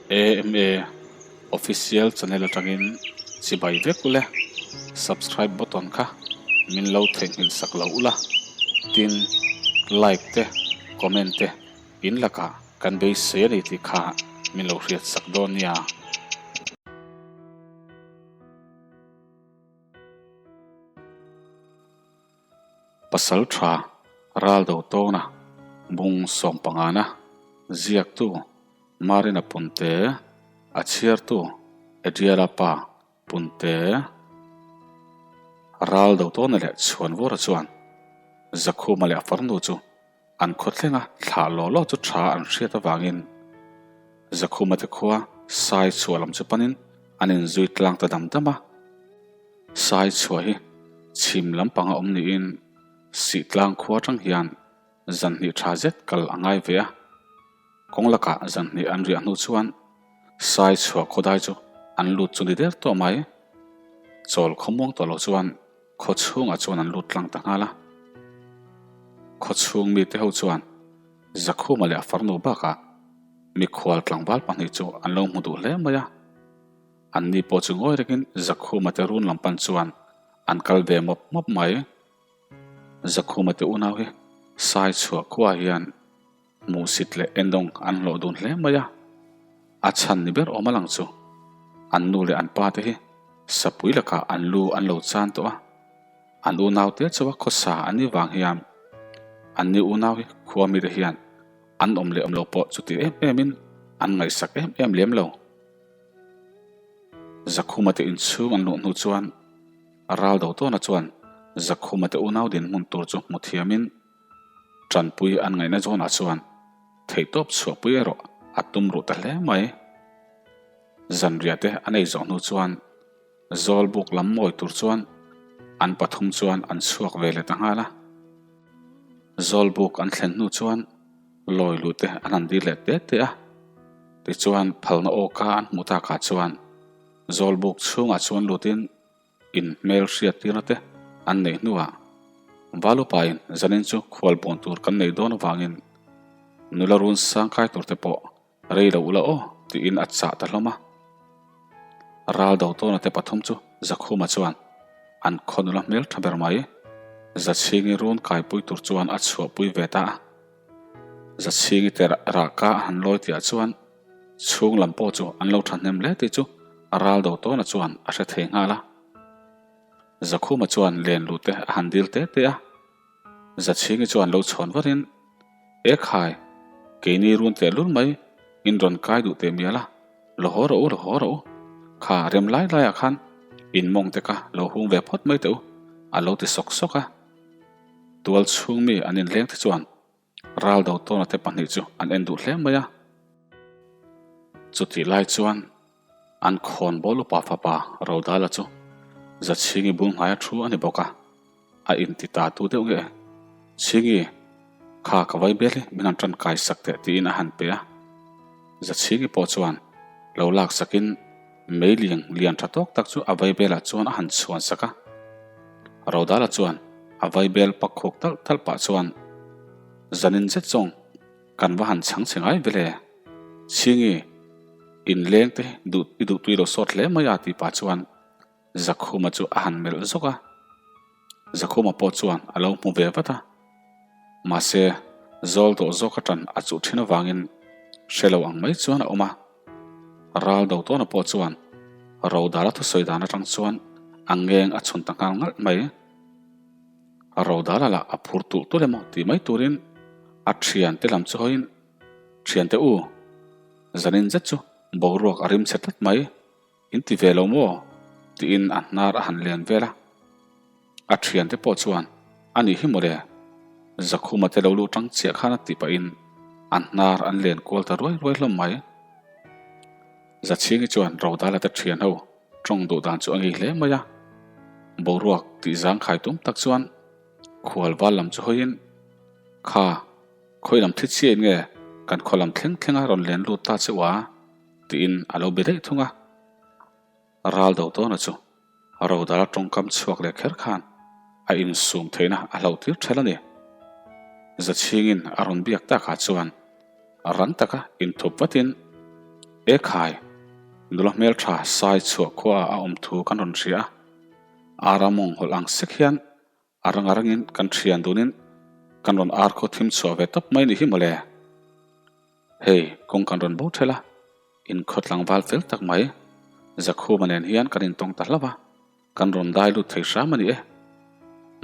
AMA Official channel atangin chibai vek ule, subscribe button kha min lo theihnghilh sak lo ula, tin like te comment te in lakah kan beisei a ni tih kha min lo hriat sak dawn nia. Pasal tha ral do tawna bung sawm pangana ziaktu Marina Punte, a chhiartu Adriala pa Punte ral do tawna leh Chhuanvura chuan Zakhuma leh a farnu chu an khawthlenga thlah law law chu tha an hriat avangin Zakhuma te khua Sai chhuah lam chu panin an inzui tlang ta dam dam a. Sai chhuah hi chhim lampanga awm niin Sihtlang khua atang hian zan hnih tha zet kal a ngai ve a. Kawng lakah zan hnih an riah hnu chuan Sai chhuah khawdai chu an lut chu ni der tawh mai. Chawl khawmuang tawh lo chuan khaw chhungah chuan an lut tlang ta nghal a. Khaw chhung mite ho chuan Zakhuma leh a farnu bakah mikhual tlangval pahnih chu an lo hmu duh hle mai a. Anni pawh chu ngawi rengin Zakhuma te run lam pan chuan an kal ve mawp mawp mai. Zakhuma te unau hi Sai chhuah khuaah hian hmuhsit leh endawng an hlawh dun hle mai a. A chhan ni ber awm a lang chu an nu leh an pa te hi sapui lakah an lu an lo chan tawh a. An unau te chauha khawsa an nih vang hian anni unau hi khua mite hian an awm leh awm lo pawh chuti em emin an ngaihsak em em lem lo. Zakhuma te inchhung an luh hnu chuan ral do tawna chuan Zakhuma te unau dinhmun tur chu hmu thiamin tanpui an ngaihna zawnah chuan theihtawp chhuahpui erawh a tum ruh ta hle mai. Zanriah te an ei zawh hnu chuan Zawlbuk lam mawi tur chuan an pathum chuan an chhuak ve leh ta nghal a. Zawlbuk an thlen hnu chuan lawi luh te an han dil leh te te a. Tichuan phalna awka an hmuh takah chuan Zawlbuk chhungah chuan lutin in hmel hriat tirna te an neih hnuah Valupain zanin chu khual bawn tur kan nei dawn avangin nula run sangkai tur te pawh Rei lo ula aw, tiin a chah ta hlawm a. Ral do tawna te pathum chu Zakhuma chuan an khaw nula hmel tha ber mai, Zachhingi run kaipui tur chuan a chhuahpui ve ta a. Zachhingi te rahka a han lawi tihah chuan chhung lam pawh chu an lo thahnem hle tih chu ral do tawna chuan a hre thei nghal a. Zakhuma chuan len luh te a han dil te te a. Zachhingi chuan lo chhawn varin, E khai, keini run teh lul mai, in rawn kai duh teh mial a, lo haw rawh u, lo haw rawh u. Kha rem lai laiah khan in mawng te kha lo hung ve phawt mai teh u, a lo ti sawk sawk a. Tual chhung mi an inleng te chuan ral do tawna te pahnih chu an en duh hle mai a. Chutih lai chuan An khawnbawl upa fapa Rodala chu Zachhingi bul hnaia thu a ni bawk a, a inti ta tu deuh nge? Chhingi, kha ka vai bel hi min han tankai sak teh tiin a han pe a. Zachhingi pawh chuan lo lak sakin meiling lian tha tawk tak chu a vai belah chuan a han chhuan sak a. Rodala chuan a vai bel pak khuk talh talh pah chuan zanin zet zawng kan va han chhang che ngai vele. Chhingi, inleng te duh i duh tui lo sawt hle mai a tih pah chuan Zakhuma chu a han melh zawk a. Zakhuma pawh chuan a lo hmu ve vat a. Mahse, zawl dawh zawk atan a chuh thin avangin hre lo ang mai chuan a awm a. Ral do tawna pawh chuan Rodala thusawi dan atang chuan a ngeng a chhun ta nghal ngalh mai. Rodala lah a phur tulh tulh emaw tih mai turin a thiante lam chu hawiin Thiante u, zanin zet chu boruak a rim chhe tlat mai, in ti ve lo maw? tiin a hnar a han len vel a. A thiante pawh chuan, A nih hi mawle, Zakhuma te lo luh tang chiah khan a tih pahin a hnar an len kual ta ruai ruai hlawm mai. Zachhingi chuan Rodala te thian ho tawng duh dan chu a ngei hle mai a, boruak tih zangkhai tum tak chuan khual val lam chu hawiin, Kha, Khawi lam thli chiain nge kan khaw lam thleng thleng a rawn len lut ta che ua? tiin a lo be daih thung a. Ral do tawna chu Rodala tawngkam chhuak leh kher khan a insum theihna a hlauh tir ṭhel a ni. Zachhingin a rawn biak takah chuan ran taka inthup vatin. E khai, nula hmeltha sai chhuah khuaah a awm thu kan rawn hria a, ara mawng hawlh ang sek hian a rang a rangin kan thian dunin kan rawn ar khaw thim chhuah ve tawp mai ni hi mawle. Hei, kawng kan rawn bo ṭhel a, inkhaw tlangval fel tak mai Zakhuma nen hian kan intawng ta hlauh a, kan rawn dai lut thei hram a ni e.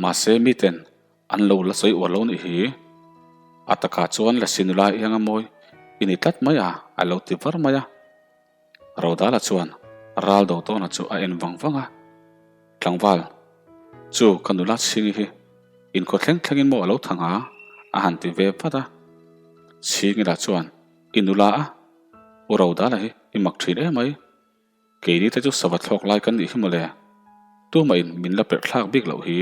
Mahse, miten an lo la sawi uar lo nih hi. A takah chuan Lasi nula iang a mawi i ni tlat mai a, a lo ti var mai a. Rodala chuan ral do tawna chu a en vang vang a, Tlangval, chu ka nula chhingi hi inkhaw thleng thlengin maw a lo thang a? a han ti ve vat a. Chhingi lah chuan, I nula a? U Rodala hi i mak thin emai. Keini te chu sava thlawk lai kan nih hi mawle. Tumahin min la perh thlak bik loh hi.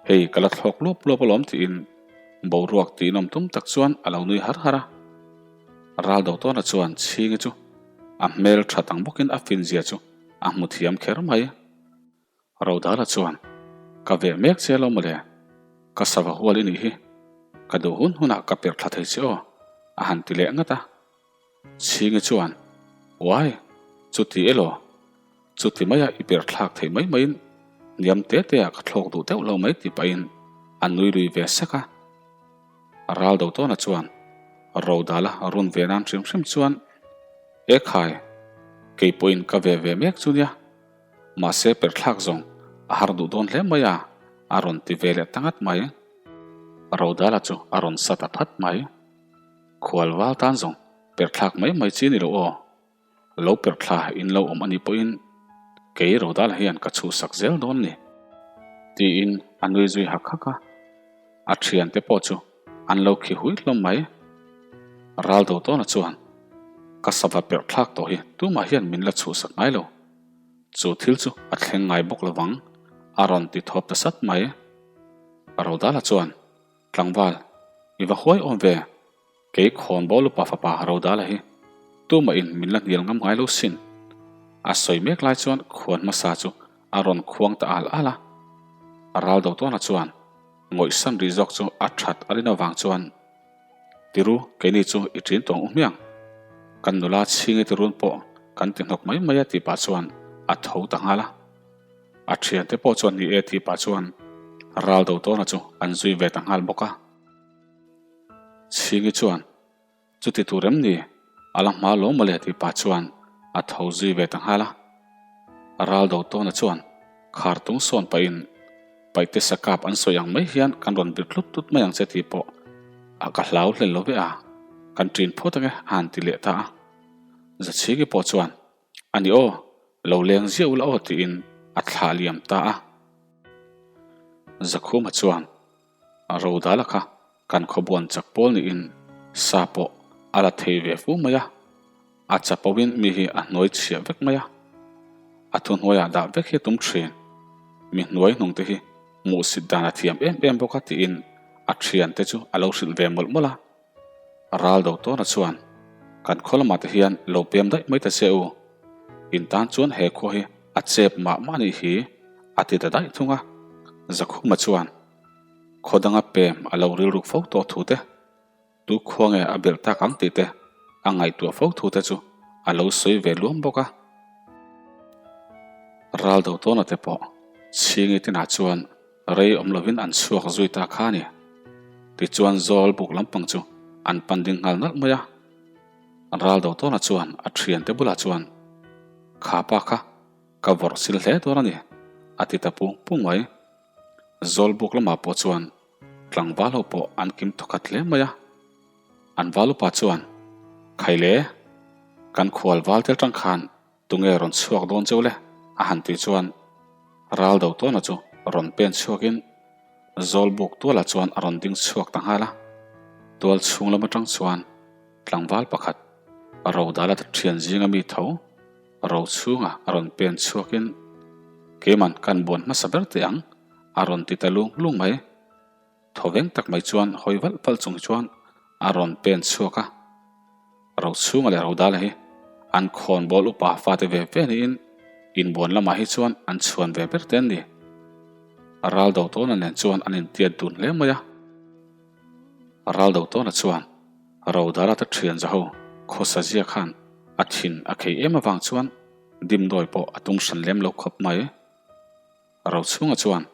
Hei ka la thlawk luap luap alawm tiin boruak tihnawm tum tak chuan a lo nui har har a. Ral do tawna chuan Chhingi chu a hmel tha tang bawkin a finzia chu a hmu thiam kher mai. Rodala chuan, Ka veh mek che lo mawle, ka sava hual i nih hi, ka duh hun hunah ka perh thla thei che aw, a han ti leh ngat a. Chhingi chuan, Uai, chuti elaw? Chuti maia i perh thlak theih mai maiin hniam te te ah ka thlawk duh deuh lo mai ti pahin a nui lui ve sak a. Ral do tawna chuan Rodala run ve nan hrim hrim chuan, E khai, kei pawhin ka ve ve mek chu nia. Mahse perh thlak zawng a har duh dawn hle mai a, a rawn ti ve leh ta ngat mai. Rodala chu a rawn sa ta phat mai. Khual val tan zawng perh thlak mai mai chi ni lo aw. Lo perh thla in lo awm a nih pawhin kei Rodala hian ka chhuhsak zel dawn ni. Tiin a nui zui hak hak a. A thiante pawh chu an lo khi hui hlawm mai. Ral do tawna chuan ka sava perh thlak tawh hi tumah hian min la chhuhsak ngai lo. Chu thil chu a thleng ngai bawk lovang a rawn ti thawp ta sat mai. Rodala chuan Tlangval, i va huai awm ve, kei khawnbawl upa fapa Rodala hi tumah in min la hnial ngam ngai lo sin. A sawi mek lai chuan khuan hmasa chu a rawn khuang ta al al a. Ral do tawna chuan ngawihsan rih zawk chu a that a rin avang chuan, Tiru, keini chu i ṭin tawng u hmiang. Kan nula chhingi tirun pawh kan ti hnawk mai mai a tih pah chuan a tho ta nghal a. A thiante pawh chuan ni e tih pah chuan ral do tawna chu an zui ve ta nghal bawk a. Chhingi chuan, Chuti tur em ni? A la hma lo mawle tih pah chuan a tho zui ve ta nghal a. Ral do tawna chuan khar tung sawn pahin Paihte sakap an sawi ang mai hian kan rawn bir tlut tlut mai ang che tih pawh a ka hlau hlel lo ve a, kan ṭin phawt ange a han ti leh ta a. Zachhingi pawh chuan, A ni aw, lo leng ziah ula aw tiin a thlah liam ta a. Zakhuma chuan Rodala kha kan khawbuan chak pawl niin sa pawh a la thei ve fu mai a, a chapo in mi hi a hnuai chhiah vek mai a, a thuhnuaiah dah vek hi a tum thin, mi hnuai hnung te hi hmuhsit dan a thiam em em bawk a tiin a thiante chu a lo hrilh ve mawlh mawlh a. Ral do tawna chuan, Kan khaw lamah te hian lo pem daih mai ta che u. In tan chuan he khua hi a chep mah mah nih hi, a ti ta daih thung a. Zakhuma chuan, Khaw danga pem a lo rilruk fo tawh thu te, tu khua nge a belh tak ang tih te a ngaihtuah fo thu te chu a lo sawi ve luam bawk a. Ral do tawna te pawh chhingi tinah chuan Rei awm lovin an chhuak zui ta kha a ni. Tichuan zawl buk lampang chu an pan ding nghal nalh mai a. Ral do tawna chuan a thiante bulah chuan, Kha pa kha, ka vawrh sil hle dawn a ni, a ti ta pung pung mai. Zawl buk lamah pawh chuan tlangval ho pawh an kim thawkhat hle mai a. An val upa chuan, Khaile, kan khual val tel tang khan Tunge rawn chhuak dawn cheu le? a han tih chuan ral do tawna chu rawn pen chhuakin Zawlbuk tualah chuan a rawn ding chhuak ta nghal a. Tual chhung lam atang chuan tlangval pakhat Rodala thian zinga mi tho ro chhunga a rawn pen chhuakin Keiman kan buan hmasa ber teh ang a rawn ti ta lung lung mai. Thawveng tak mai chuan hawi valh valh chung chuan a rawn pen chhuak a. Rochhunga leh Rodala hi an khawnbawl upa fate ve ve niin inbuan lamah hi chuan an chhuan ve ber te an ni. Raldo tawna nen chuan an intiat dun hle mai a. Raldo tawna chuan Rodala te thian zaho khawsa zia khan. A thin a khei em avang chuan dimdawi pawh a tum hran lem lo khawp mai. Rochhunga chuan,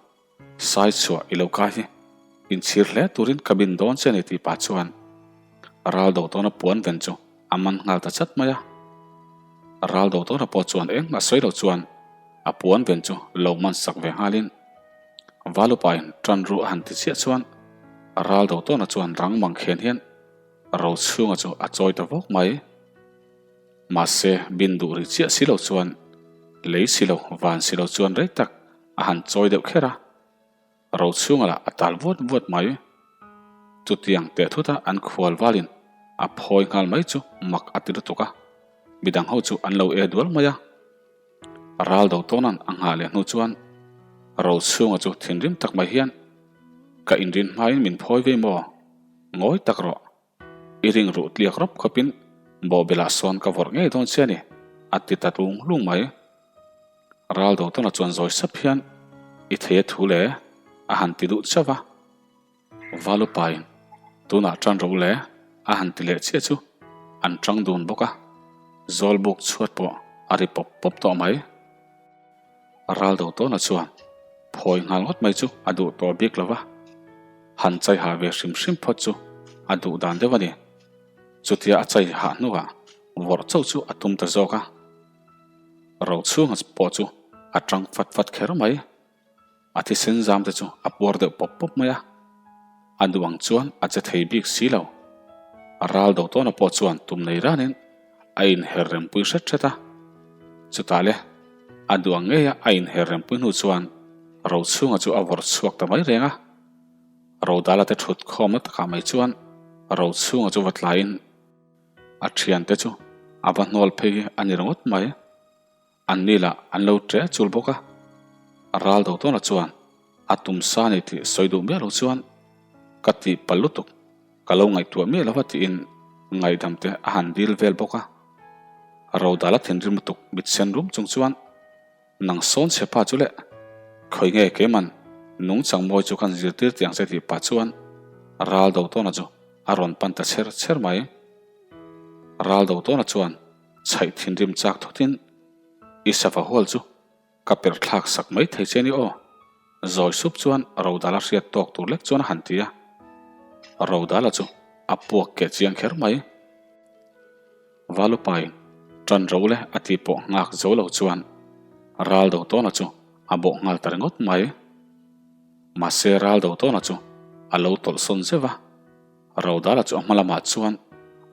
Sai chhuah i lo kai hi, inchhir hle turin ka bin dawn che a ni tih pah chuan ral do tawna puan ven chu a man nghal ta chat mai a. Ral do tawna pawh chuan engmah sawi lo chuan a puan ven chu lo man sak ve nghalin Valupain tan ru a han ti chiah chuan ral do tawna chuan rang mang khen hian Rochhunga chu a chawi ta vawk mai. Mahse, bin duh rih chiah si lo chuan, lei si lo, van si lo chuan rei tak a han chawi deuh kher a. Rochhunga lah a tal vuat vuat mai. Chutiang teh thuta an khual valin a phawi nghal mai chu mak a ti lutuk a, midang ho chu an lo e dual mai a. Ral do tawnan a nghah leh hnu chuan Rochhunga chu thinrim tak mai hian, Ka inrin hmain min phawi vei maw? Ngawi tak rawh. I ring ruh tliak rawp khawpin bawhbelah sawn ka vawrh ngei dawn che a ni, a ti ta lung lung mai. Ral Dotona chuan zawi sap hian, I thei a thu le, a han ti duh chauh va. Valupain, Tunah tan ro le, a han ti leh chiah chu an tang dun bawk a, Zawlbuk chhuat pawh a ri pawp pawp tawh mai. Ral Dotona chuan phawi nghal ngawt mai chu a duh tawh bik lo va, han chai hah ve hrim hrim phawt chu a duh dan deuh a ni. Chutia a chai hah hnuah vawrh chauh chu a tum ta zawk a, Rochhunga pawh chu a tang fat fat kher mai. A thisen zam te chu a puar deuh pawp pawp mai a, a duh ang chuan a che thei bik si lo. Ral do tawna pawh chuan tum nei ranin a inher rempui hret hret a. Chutah le, a duh ang ngeia a inher rempui hnu chuan Rochhunga chu a vawrh chhuak ta mai reng a. Rodala te thut khawmna takah mai chuan Rochhunga chu va tlaiin a thiante chu a va hnawl phei a ni ringawt mai. An ni lah an lo ṭe chul bawk a, ral do tawna chuan a tum sa ni tih sawi duh miah lo chuan ka tih palh lutuk, ka lo ngaihtuah miah lo va tiin ngaihdam te a han dil vel bawk a. Rodala thinrim lutuk mit sen rum chung chuan nang sawn chhe pa chu leh khawi nge keiman nungchang mawi chu kan zirtir tih ang che tih pah chuan ral do tawna chu a rawn pan ta chher chher mai. Ral do tawna chuan Chhaih thinrim chak thutin i sava hual chu ka perh thlak sak mai thei che ni aw. Zawi sup chuan Rodala hriat tawk tur lek chuan a han ti a. Rodala chu a puak keh chiang kher mai. Valupain tan ro le a ti pawh nghak zo lo chuan ral do tawna chu a bawh nghal ta ringawt mai. Mahse ral do tawna chu a lo tawlh sawn zeuh a. Rodala chu a hma lamah chuan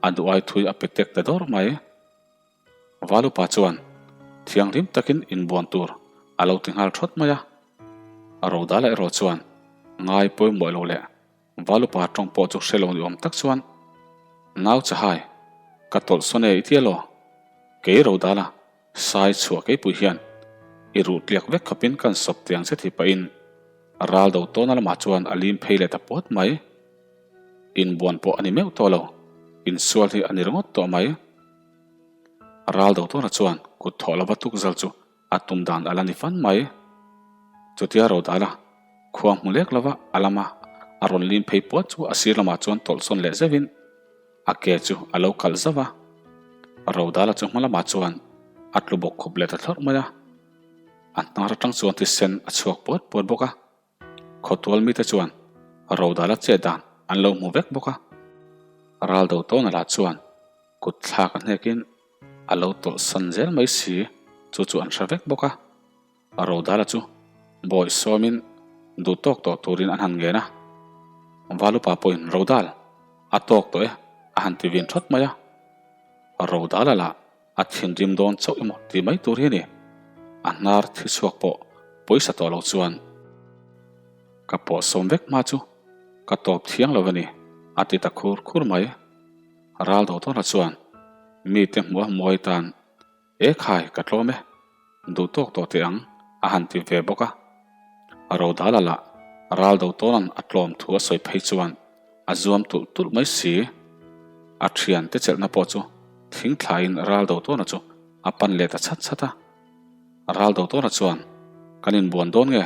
a duhai thui a pe tek ta dawr mai. Valupa chuan thianghlim takin inbuan tur a lo ti nghal thawt mai a. Rodala erawh chuan ngai pawimawh lo leh Valupa tawng pawh chu hre lo ni awm tak chuan, Nau chahai, ka tawlh sawn e i tia law? Kei Rodala, Sai chhuah keipui hian i ruh tliak vek khawpin kan sawp tiang che thi pahin ral do tawna lamah chuan a lim phei leh ta puat mai. Inbuan pawh a ni meuh tawh lo, insual hi a ni ringawt tawh mai. Ral do tawna chuan kut thawh lova tukzal chu a tum dan a la ni fan mai. Chutia Rodala khua hmu lek lova a lama a rawn lim phei puat chu a sir lamah chuan tawlhsawn leh zeuhin A ke chu a lo kalh zauh a, Rodala chu hma lamah chuan a tlu bawk khup leh ta thlawrh mai a. A hnar atang chuan thisen a chhuak puat puat bawk a. Khawtual mite chuan Rodala chet dan an lo hmu vek bawk a. Raldo tawna lah chuan kut thlak a hnekin a lo tawlh san zel mai si, chu chu an hre vek bawk a. Rodala chu bawih sawmin duh tawk tawh turin an han ngen a, Valupa pawhin Rodal a tawk tawh e a han ti vin thawt mai a. Rodala lah a thinrim dawn chauh emaw ti mai tur hi a ni. A hnar thi chhuak pawh pawisa tawh lo chuan ka pawh sawm vek hma chu ka tawp thiang lo a ni a ti ta khur khur mai. Ral Dotawna chuan mite hmuh a mawi tan E khai, ka tlawm e. Duh tawk tawh teh ang, a han ti ve bawk a. Rodala lah ral do tawna'n a tlawm thu a sawi phei chuan a zuam tulh tulh mai si. A thian te chelhna pawh chu thing thlaiin ral do tawna chu a pan leh ta chhat chhat a. Ral do tawna chuan, Kan inbuan dawn nge?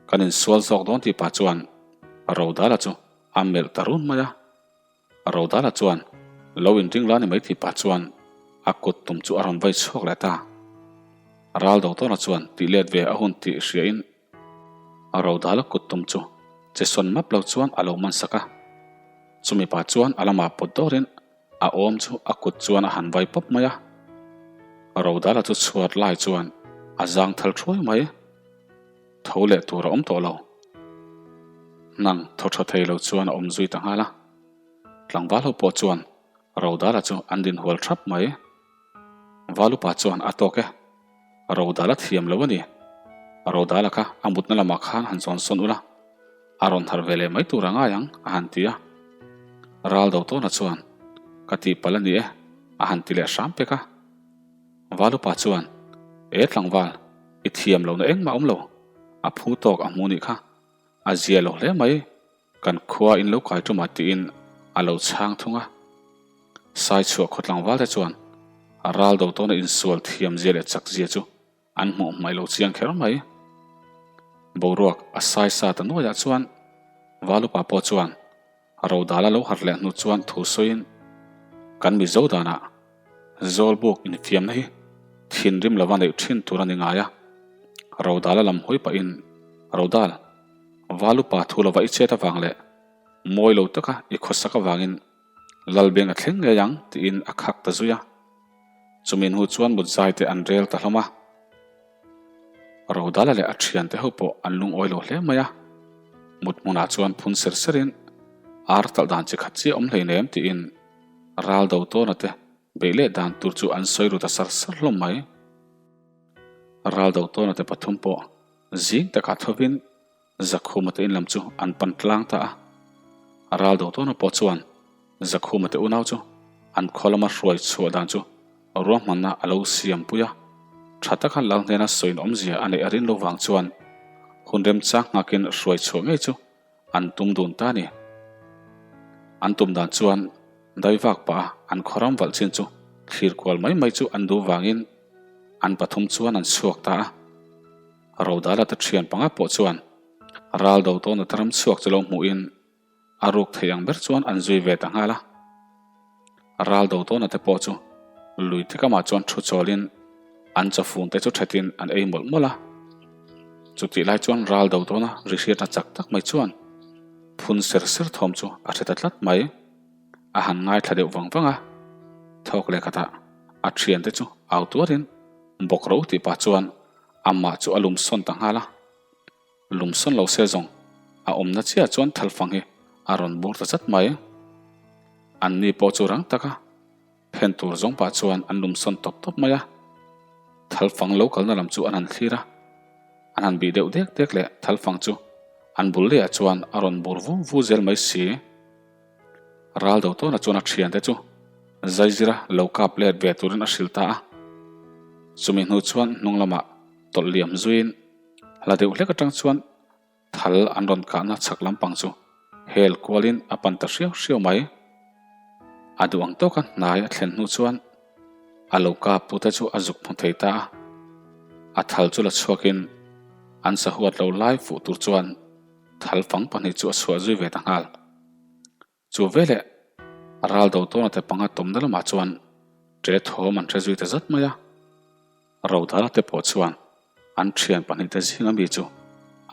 Kan insual zawk dawn tih pah chuan Rodala chu a melh ta run mai a. Rodala chuan lo inring la ni mai tih pah chuan. A kut tum chu a rawn vai chhuak leh ta. Ral do tawna chuan tih let ve a hun tih hriain a rodala kut tum chu che sawn map lo chuan a lo man sak a. Chumi pa chuan a lamah pawt dawrin a awm chu a kut chuan a han vai pawp mai a. Rodala chu chhuat lai chuan a zang thal thuai mai. Tho leh tur a awm tawh lo. Nang thaw tha thei lo chuan a awm zui ta nghal a. Tlangval ho pawh chuan Rodala chu an din hual thap mai. Valupa chuan a tawk e. Rodala thiam lo a ni. Rodala kha a mutna lamah khan han zawn sawn ula, a rawn harh ve leh mai tur a ngai ang, a han ti a. Ral do tawna chuan, Ka tihpalh a ni e, a han ti leh hram pek a. Valupa chuan, E tlangval, i thiam lohna engmah awm lo, a phu tawk a hmu nih kha, a zia lo hle mai. Kan khua in lo kai ṭum a tiin a lo chhang thung a. Saichhuah khaw tlangval te chuan a ral do tawna insual thiam zia leh chak zia chu an hmuh hmaih lo chiang kher mai. Boruak a sai sa ta nuaiah chuan Valupa pawh chuan Rodala lo harh leh hnu chuan thu sawiin kan Mizo danah Zawlbuk infiamna hi thinrim lova neih ṭhin tur a ni ngai a. Rodala lam hawi pahin Rodal, Valupa thu lova i chet avang leh mawi lo taka i khawsak avangin Lalbeng a thleng ngei ang tiin a khak ta zui a. Chumi hnu chuan mutzai te an rel ta hlawm a. Rodala leh a thiante ho pawh an lungawi lo hle mai a. Mut hmunah chuan phun ser serin ar talh dan chi khat chiah awm hleinem tiin ral do tawna te beih leh dan tur chu an sawi ru ta sar sar hlawm mai. Ral do tawna te pathum pawh Zing takah thovin Zakhuma te in lam chu an pan tlang ta a. A ral do tawna pawh chuan Zakhuma te unau chu an khaw lama hruai chhuah dan chu ruahmanna a lo siam pui a. Tha taka lal hnena sawiin awmzia a neih a rin lo vang chuan hun remchang nghakin hruai chhuah ngei chu an tum dun ta a ni. An tum dan chuan daivak pah a an khaw ram valh chin chu thlir kual mai mai chu an duh vangin an pathum chuan an chhuak ta a. Rodala te thian panga pawh chuan ral do tawna te ram chhuak chu lo hmuhin a ruk thei ang ber chuan an zui ve ta nghal a. Ral do tawna te pawh chu lui te kamah chuan thu chawlin an chawfun te chu thatin an ei mawlh mawlh a. Chutih lai chuan ral do tawna ri hriatna chak tak mai chuan phun ser ser thawm chu a hre ta tlat mai. A han ngaithla deuh vang vang a, thawk leh khatah a thiante chu au tuarin bawk ro tih pah chuan Amah chu a lum sawn ta nghal a, lum sawn lo se zawng a awmna chiah chuan thalfang hi a rawn bur ta chat mai. Anni pawh chu rang taka phen tur zawng pah chuan an lum sawn tawp tawp mai a, thalfang lo kalna lam chu an han thlir a, an han bih deuh dek dek leh thalfang chu an bul lehah chuan a rawn bur vu vu zel mai si. Ral do tawna chuan a thiante chu Zaizira lo kap let ve turin a hrilh ta a. Chumi hnu chuan hnung lamah tawlh liam zuiin hla deuh hlek atang chuan thal an rawn kahna chhak lampang chu hel kualin a pan ta hriau hriau mai. A duh ang tawka hnai a thlen hnu chuan a lo kap tute chu a zuk hmu thei ta a. A thal chu la chhuakin an sahuat lo lai fuh tur chuan Thal fang pahnih chu a chhuah zui ve ta nghal. Chu veleh ral do tawna te panga tawmna lamah chuan ṭe thawm an hre zui ta zat mai a. Rodala te pawh chuan an ṭhian pahnih te zinga mi chu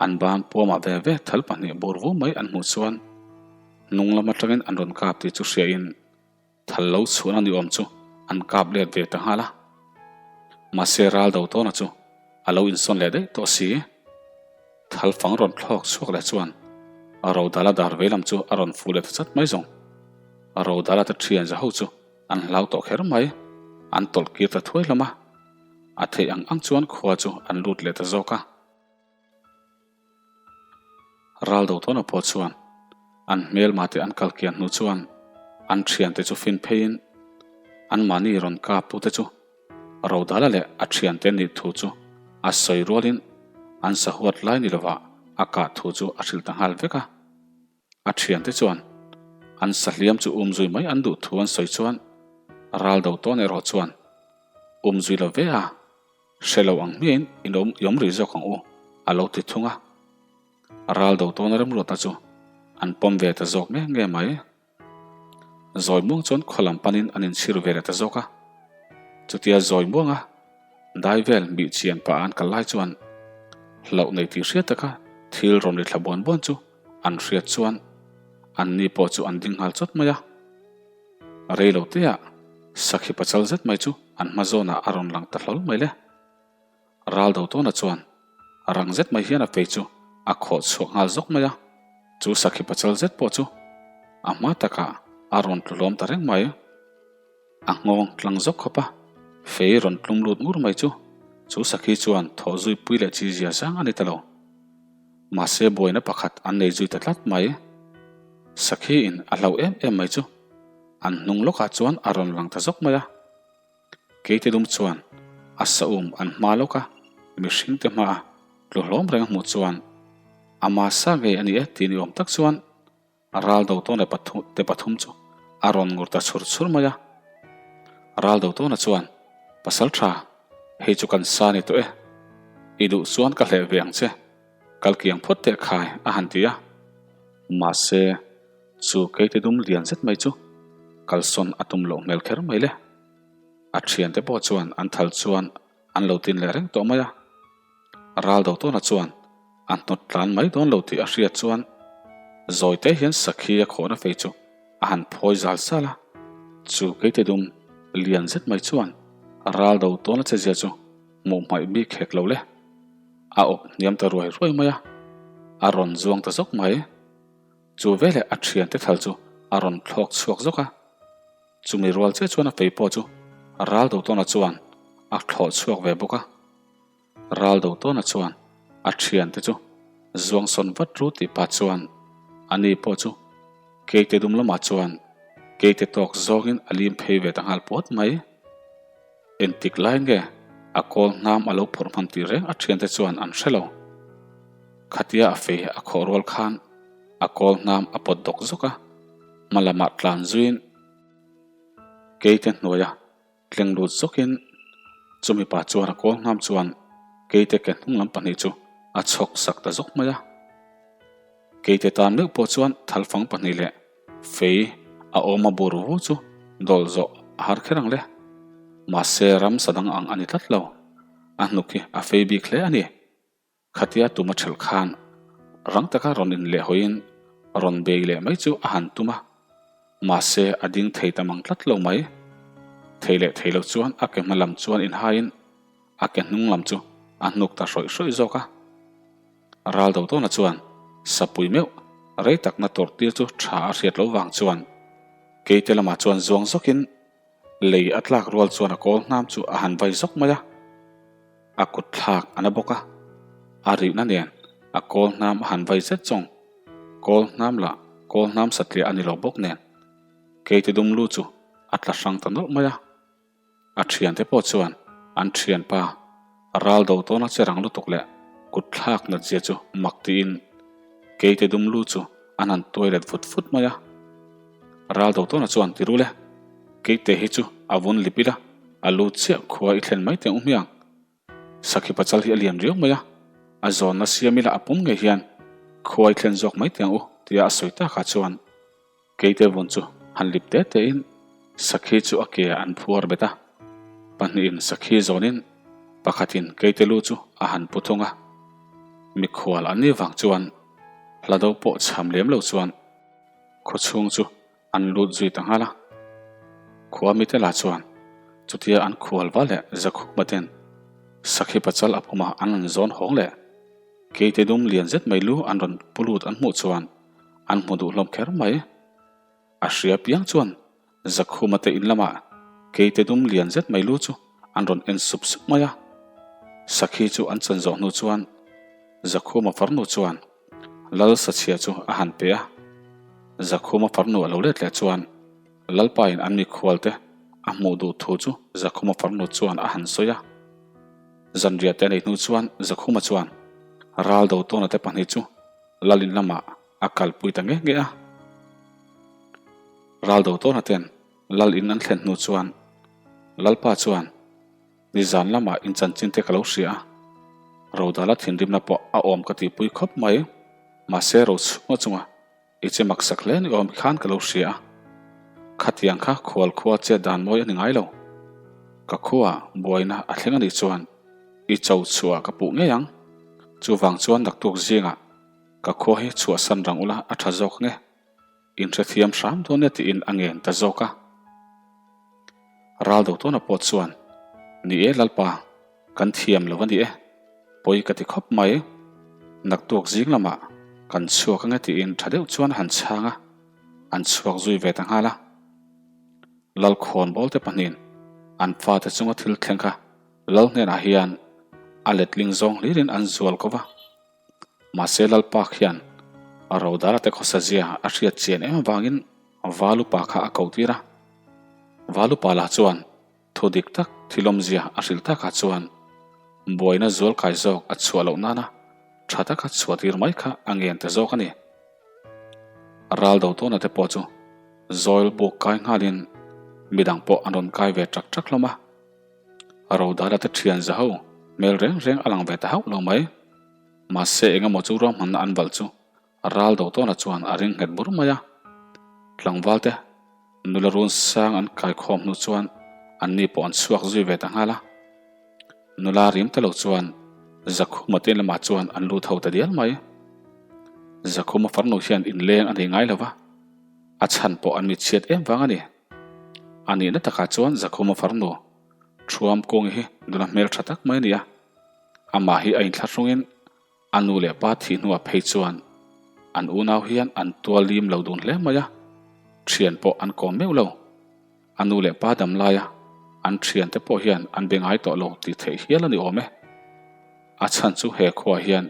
an ban puamah ve ve thal pahnih bur vu mai an hmuh chuan hnung lam aṭangin an rawn kap tih chu hriain Thal lo chhuahna ni awm chu an kap let ve ta nghal a. Mahse ral do tawna chu a lo insawn leh daih tawh si. Thal fang rawn thlawk chhuak leh chuan Rodala dar vei lam chu a rawn fuh leh ta chat mai zawng. Rodala te thian za ho chu an hlau tawh kher mai. An tawlh kir ta thuai hlawm a. A theih ang ang chuan khua chu an lut leh ta zawk a. Ral do tawna pawh chuan an hmelma te an kal kian hnu chuan an thiante chu fin pheiin anmahni rawn kap tute chu Rodala leh a thiante nih thu chu a sawi rualin an sahuat lai ni lovah a kah thu chu a hrilh ta nghal vek a. A thiante chuan an sahliam chu um zui mai an duh thu an sawi chuan ral do tawn erawh chuan um zui lo ve a. Hre lo ang hmiain in awm i awm rih zawk ang u, a lo ti thung a. Ral do tawna remruatna chu an pawm ve ta zawk nge nge mai. Zawi muang chuan khaw lam panin an inchhir ve leh ta zawk a. Chutia zawi muanga dai vel mih chian pah an kal lai chuan hlauh nei tih hriat taka thil rawn ri thla buan buan chu an hriat chuan an ni pawh chu an ding nghal chawt mai a. Rei lo teah sakhi pachal zet mai chu an hma zawnah a rawn lang ta hlawl mai le. Ral do tawna chuan rang zet mai hian a fei chu a khawh chhuak nghal zawk mai a, chu sakhi pachal zet pawh chu a hma takah a rawn tlu hlawm ta reng mai. A nghawng tlang zawk khawp a, fei rawn tlum lut ngur mai chu chu sakhi chuan thawh zui pui leh chi zia zang a ni ta lo. Mahse buaina pakhat an nei zui ta tlat mai. Sakhi in a hlauh em em mai chu an hnung lawkah chuan a rawn lang ta zawk mai a. Keite dum chuan a saum an hma lawk a, mihringte hmaa tlu hlawm reng a hmuh chuan ama sa ngei a ni e tih ni awm tak chuan ral do tawna te pathum chu a rawn ngur ta chhur chhur mai a. Ral do tawna chuan, Pasal tha, hei chu kan sa ni tawh e, i duh chuan ka hleh ve ang che, kal kiang phawt teh khai a han ti a. Mahse, Chu keite dum lian zet mai chu kalsawn a tum loh hmel kher mai le. A thiante pawh chuan an thal chuan an lo tin leh reng tawh mai a. Ral do tawna chuan a hnawt tlan mai dawn lo tih a hriat chuan zawite hian sakhi a khawhna fei chu a han phawi zal zal a. Chu keite dum lian zet mai chuan ral do tawna che zia chu hmuh hmaih bik hek lo le. A awp hniam ta ruai ruai mai a, a rawn zuang ta zawk mai. Chu veleh a thiante thal chu a rawn thlawk chhuak zawk a, chumi rual chiah chuan a fei pawh chu ral do tawna chuan a thlawh chhuak ve bawk a. Ral do tawna chuan a thiante chu zuang sawn vat ru tih pah chuan ani pawh chu keite dum lamah chuan keite tawk zawngin a lim phei ve ta nghal puat mai. Engtik lai nge a kawl hnam a lo phawrh hman tih reng a thiante chuan an hre lo. Khatia a fei a khawh rual khan a kawl hnam a pawt dawk zawk a, hma lamah tlan zuiin keite hnuaia tleng lut zawkin chumi pa chuan a kawl hnam chuan keite ke hnung lam pahnih chu a chhawk sak ta zawk mai a. Keite tan meuh pawh chuan thalfang pahnih leh Fei a awm a bur vu chu dawlh zawh a har kher ang le. Mahse ramsa dang ang a ni tlat lo. A hnuk hi a fei bik hle a ni. Khatia tum a ṭhelh khan rang taka rawn in leh hawiin rawn bei leh mai chu a han tum a. Mahse a ding thei ta mang tlat lo mai. Thei leh thei lo chuan a ke hma lam chuan inhaiin a ke hnung lam chu a hnuk ta hrawih hrawih zawk a. Ral do tawna chuan sapui meuh rei takna tawrh tir chu tha a hriat loh vang chuan keite lamah chuan zuang zawkin lei a tlak rual chuan a kawl hnam chu a han vai zawk mai a, a kut thlak a na bawk a, a rihna nen a kawl hnam a han vai zet zawng kawl hnam lah kawl hnam satliah a ni lo bawk nen keite dum lu chu a tla hrang ta nawlh mai a. A thiante pawh chuan an thianpa ral do tawna che rang lutuk leh kut thlak nat zia chu mak tiin keite dum lu chu an han tuai let vut vut mai a. Ral do tawna chuan ti rul e, keite hi chu a vun lip ila, a lu chiah khua i thlen mai teng u hmiang. Sakhi pachal hi a lian riau mai a, a zawnna siam ila a pum ngei hian khua i thlen zawk mai teng u tia a sawi takah chuan Keite vun chu han lip te tein sakhi chu a ke an phuar bet a, pahnihin sakhi zawnin pakhatin keite lu chu a han pu thung a. Mikhual an nih vang chuan hla do pawh chham lem lo chuan khawchhung chu an lut zui ta nghal a. Khua mite lah chuan chutia an khual va leh Zakhuma ten sakhi pachal a puma an rawn zawn hawng leh keite dum lian zet mai lu an rawn pu lut an hmuh chuan An hmu duh hlawm kher mai. A hria piang chuan Zakhuma te in lamah keite dum lian zet mai lu chu an rawn en sup sup mai a. Sakhi chu an chan zawh hnu chuan Zakhuma farnu chuan Lal Sachhia chu a han pe a. Zakhuma farnu a lo let leh chuan Lalpain an mikhual te a hmuh duh thu chu Zakhuma farnu chuan a han sawi a. Zanriah te a neih hnu chuan Zakhuma chuan Ral Dotawna te pahnih chu Lalin lamah a kalpui ta nge nge a. Ral do tawna ten Lal in an thlen hnu chuan Lalpa chuan nizan lamah in chanchin te ka lo hria a, Rodala thinrimna pawh a awm ka tihpui khawp mai, mahse ro chhunga chunga i che maksak hle ni awm khan ka lo hria a, khatiang kha khual khua chet dan mawi a ni ngai lo. Ka khuaa buaina a thleng a nih chuan i cho chhuah ka puh ngei ang. Chuvang chuan naktuk zingah ka khua hi chhuahsan rang ula a tha zawk nge? Inhrethiam hram dawn nia tiin a ngen ta zawk a. Ral Dotawna pawh chuan, Ni e Lalpa, kan thiam lo a ni e, pawi ka ti khawp mai. Naktuk zing lamah kan chhuak ange tiin tha deuh chuan a han chhang a, an chhuak zui ve ta nghal a. Lalkhawnbawl te pahnihin an fate chunga thil thleng kha Lal hnenah hian a letling zawng hlirin an zual ko va. Mahse Lalpa khian a rodara te khawsa zia a hriat chian em avangin Valupa kha a ko tir a. Valupa lah chuan thu dik tak thilawmzia a hrilh takah chuan buaina zual kai zawk a chhuah loh nana tha taka chhuah tir mai kha a ngen ta zawk a ni. Ral do tawna te pawh chu Zawil buk kai nghalin midang pawh an rawn kai ve ṭak ṭak hlawm a. Rodala te ṭhian za ho hmel reng reng a lang ve ta hauh lo mai. Mahse eng emaw chu ruahmanna an valh chu ral do tawna chuan a ring nghet bur mai a. Tlangval te nula run sang an kai khawm hnu chuan anni pawh an chhuak zui ve ta nghal a. Nula rim ta lo chuan Zakhuma te lamah chuan an lut ho ta dial mai. Zakhuma farnu hian inleng a nei ngai lo va, a chhan pawh an mitchhiat em vang a ni. A nihna takah chuan Zakhuma farnu Thuam Kungi hi nula hmel tha tak mai a ni a, amah hi a inthlahrungin a nu leh pa thih hnuah phei chuan an unau hian an tual lim lo dun hle mai a, thian pawh an kawm meuh lo. A nu leh pa dam laia an thiante pawh hian an be ngai tawh lo tih theih hial a ni awm e. A chhan chu he khuaah hian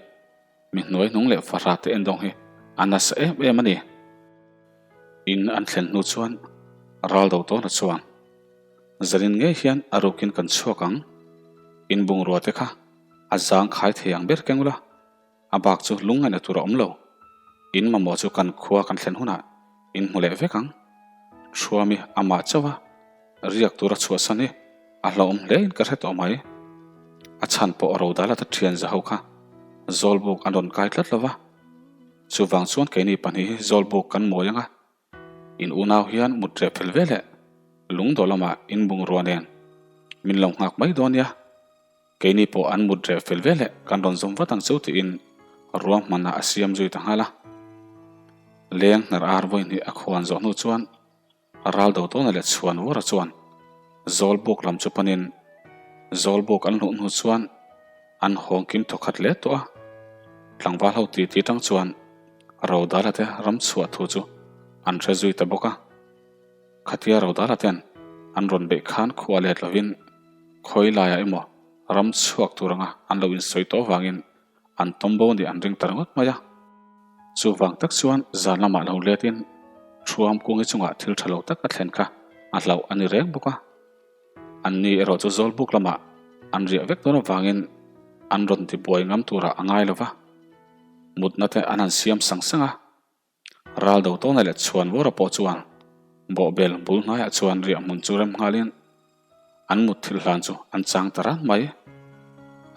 Mi hnuai hnung leh fahra te endawng hi a nasa em em a ni. In an thlen hnu chuan ral do tawna chuan zanin ngei hian a rukin kan chhuak ang. In bungrua te kha a zang khai thei ang ber keng ula, a bak chu lungngaihna tur a awm lo. In mamawh chu kan khua kan thlen hunah in hmu leh vek ang. Thuami amah chauh a riak tura chhuahsan hi a hlauhawm hle in ka hre tawh mai. A chhan pawh Rodala ta thian za ho kha Zawlbuk an rawn kai tlat lo va, chuvang chuan keini pahnih hi Zawlbuk kan mawi ang a, in unau hian mut reh fel ve leh lungdawh lamah in bungrua nen min lo nghak mai dawn nia, keini pawh an mut reh fel ve leh kan rawn zawm vat ang chu tiin ruahmanna a siam zui ta nghal a. Leng hnar ar vawi hnih a khuan zawh hnu chuan Ral do tawna leh chhuan vura chuan Zawlbuk lam chu panin Zawlbuk an hluh hnu chuan an hawng kim thaw khat hle tawh a. Tlangval ho titi tang chuan Rodala te ram chhuah thu chu an hre zui ta bawk a. Khatia Rodala ten an rawn beih khan khua let lovin khawi laiah emaw ram chhuak tur anga an lo insawi tawh vangin An tawm bo nih an ring ta ringawt mai a. Chuvang tak chuan zan lamah lo letin Thuam Kungi chungah thil tha lo tak a thlen kha a hlauh a ni reng bawk a. Anni erawh chu Zawlbuk lamah an riah vek dawn avangin an rawn tibuai ngam turah a ngai lo va, mutna te an han siam sang sang a. Ral do tawna leh chhuan vawra pawh chuan bawhbel bul hnaiah chuan riah hmun chu rem nghalin an mut thil hlan chu an chang ta ran mai.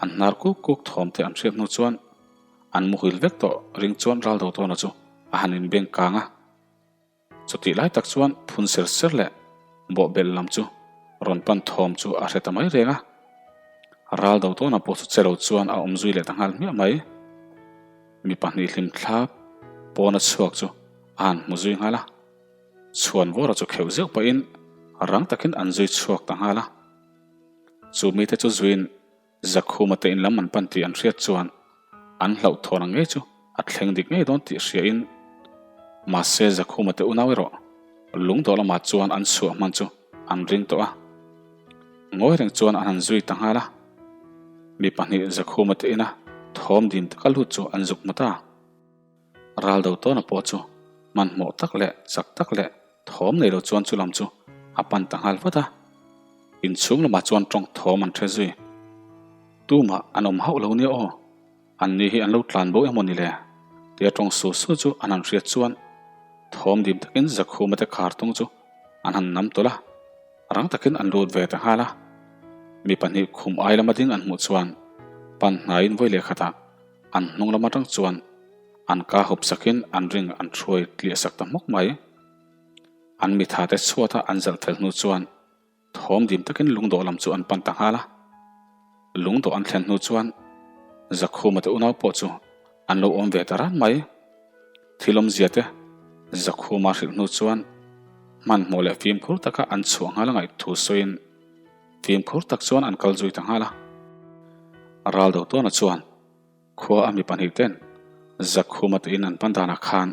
An hnar kuk kuk thawm te an hriat hnu chuan an muhil vek tawh ring chuan ral do tawna chu a han inbeng kang a. Chutih lai tak chuan phun ser ser leh bawhbel lam chu rawn pan thawm chu a hre ta mai reng a. Ral do tawna pawh chu che lo chuan a awm zui leh ta nghal hmiah mai. Mi pahnih hlim thlap pawna chhuak chu a han hmu zui nghal a. Chhuan vawra chu kheuh zeuh pahin rang takin an zui chhuak ta nghal a. Chu mite chu zuiin Zakhuma te in lam an pan tih an hriat chuan an hlauhthawn ang ngei chu a thleng dik ngei dawn tih hriain mahse Zakhuma te unau erawh lungdawh lamah chuan an chhuah hman chu an ring tawh a. Ngawi reng chuan an han zui ta nghal a. Mi pahnih Zakhuma te ina thawm dim taka lut chu an zuk hmu ta. Ral do tawna pawh chu hmanhmawh tak leh chak tak leh thawm nei lo chuan chu lam chu a pan ta nghal vat a. Inchhung lamah chuan tawng thawm an hre zui. Tumah an awm hauh lo nia aw, an ni hi an lo tlan bo emaw ni le? Tia tawng su su chu an han hriat chuan thawm dim takin Zakhuma te khar tung chu an han nam tawlh a, rang takin an lut ve ta nghal a. Mi pahnih khum ai lama ding an hmuh chuan pan hnaiin vawi leh khatah An hnung lam atang chuan an ka hup sakin an ring an hruai tliah sak ta hmawk mai. An mitha te chhuata an zalh fel hnu chuan Thawm dim takin lungdawh lam chu an pan ta nghal a. Lungdawh an thlen hnu chuan Zakhuma te unau pawh chu an lo awm ve ta ran mai. Thil awmzia te Zakhuma hrilh hnu chuan hmanhmawh leh fimkhur taka an chhuah nghal a ngaih thu sawiin fimkhur tak chuan an kal zui ta nghal a. Raldo tawna chuan khua a mi pahnih ten Zakhuma te in an pan danah khan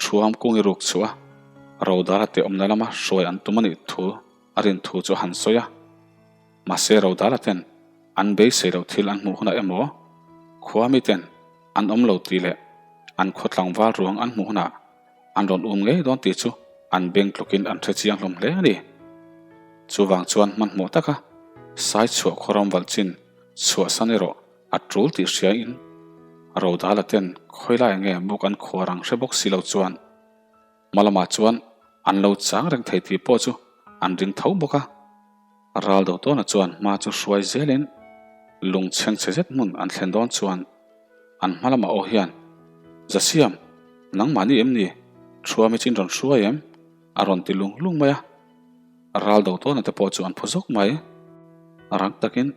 Thuam kung i ruk chhuah a, Rodala te awmna lama hruai an tum a nih thu a rin thu chu a han sawi a. Mahse Rodala ten an beisei loh thil an hmuh hunah emaw, khua mi ten an awm lo tih leh an khaw tlangval ruang an hmuh hunah an rawn um ngei dawn tih chu an beng tlukin an hre chiang hlawm hle a ni. Chuvang chuan hmanhmawh taka sai chhuah khaw ram valh chin chhuahsan erawh A tul tih hriain Rodala ten khawilai nge buk an khuar ang hre bawk si lo chuan hma lamah chuan an lo chang reng thei tih pawh chu an ring tho bawk a. Raldo tawna chuan hma chu hruai zelin lung chhengchhe zet hmun an thlen dawn chuan an hma lamah aw hian, Zasiam, nangmahni em ni? Thuami chin rawn hruai em? a rawn ti lung lung mai a. Raldo tawna te pawh chu an phu zawk mai. Rang takin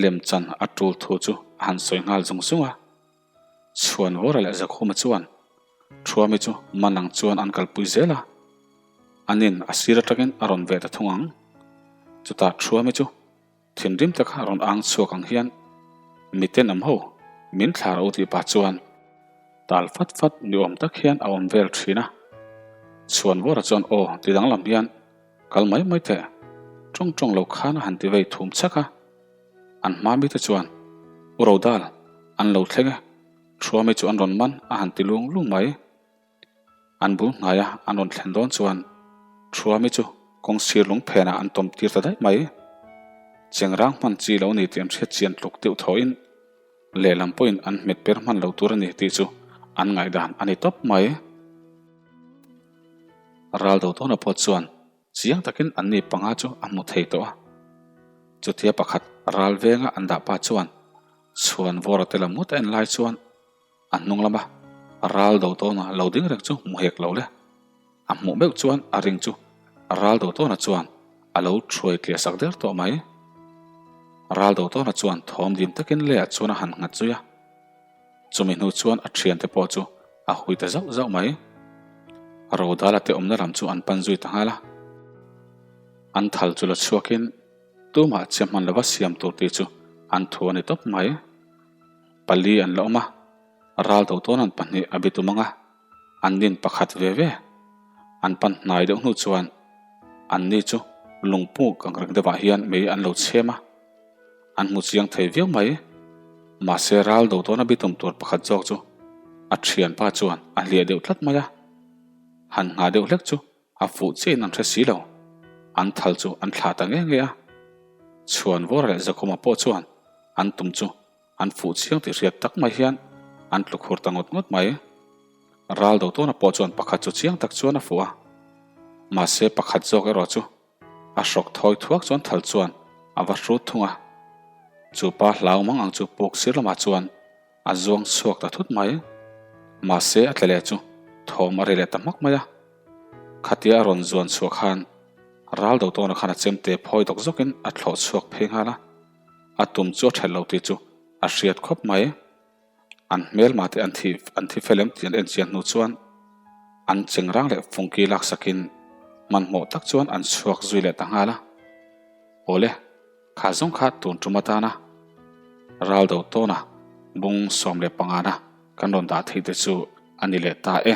lemchan a tul thu chu a han sawi nghal zung zung a. Chhuanvawra leh Zakhuma chuan Thuami chu man ang chuan an kalpui zel a, anin a sir atangin a rawn ve ta thung ang. Chutah Thuami chu Thinrim taka rawn ang chhuak ang hian miten awm ho min thla ro tih pah chuan tal fat fat ni awm tak hian a awm vel thin a. Chhuanvawra chuan aw ti danglam hian kal mai mai teh tawng tawng lo khan a han ti vei thum chhak a. An hma mite chuan U Rodal an lo thleng e, Thuami chu an rawn man a han ti lung lung mai. An bul hnaia an rawn thlen dawn chuan Thuami chu kawng sir lung phenah an tawm tir ta daih mai. Chengrang hman chi lo ni tih an hriat chian tluk deuh thawhin lehlam pawhin an hmet per hman lo tur a ni tih chu an ngaihdan a ni tawp mai. Raldo tawna pawh chuan chiang takin anni panga chu a hmu thei tawh a. Chutia pakhat ral venga an dah pa chuan chhuan vawra te lam ngawt a en lai chuan A hnung lama ral do tawna lo ding reng chu hmu hek lo le. A hmuh meuh chuan a ring chu ral do tawna chuan a lo thuai tliah sak der tawh mai. Ral do tawna chuan thawm dim takin leiah chuan a han nghat zui a. Chumi hnu chuan a thiante pawh chu a hui ta zauh zauh mai. Rodala te awmna lam chu an pan zui ta nghal a. An thal chu la chhuakin tumah che hman lova siam tur tih chu an thu a ni tawp mai. Pali an la awm a, ral do tawn an pahnih a bitum ang a, an nin pakhat ve ve. An pan hnai deuh hnu chuan an ni chu lungpuk ang reng deuhah hian mei an lo chhem a, an hmu chiang thei viau mai. Mahse ral do tawna bitum tur pakhat zawk chu a thianpa chuan a hliah deuh tlat mai a, han nghah deuh hlek chu A fuh chiahin an hre si lo. An thal chu an thlah ta nge nge a. Chhuanvawra leh Zakhuma pawh chuan an tum chu an fuh chiang tih hriat tak mai hian an tlu khur ta ngawt ngawt mai. Ral do tawna pawh chuan pakhat chu chiang tak chuan a fuh a. Mahse pakhat zawk erawh chu a hrawk thawi thuak chuan thal chuan a va hrut thung a. Chu pa hlau mang ang chu puk sir lamah chuan A zuang chhuak ta thut mai. Mahse a tle leh chu thawm a ri leh ta hmak mai a. Khatia a rawn zuan chhuah khan ral do tawna khan a chemte phawi dawk zawkin a thlawh chhuak phei nghal a. A tum chu a that lo tih chu a hriat khawp mai. An hmelma te an thi an thi fel em tih an en chian hnu chuan an chengrang leh fungki laksakin hmanhmawh tak chuan an chhuak zui leh ta nghal a. Awle. Kha zawng kha tun tum atana ral do tawna bung 15 na kan rawn dah theih te chu a ni leh ta e.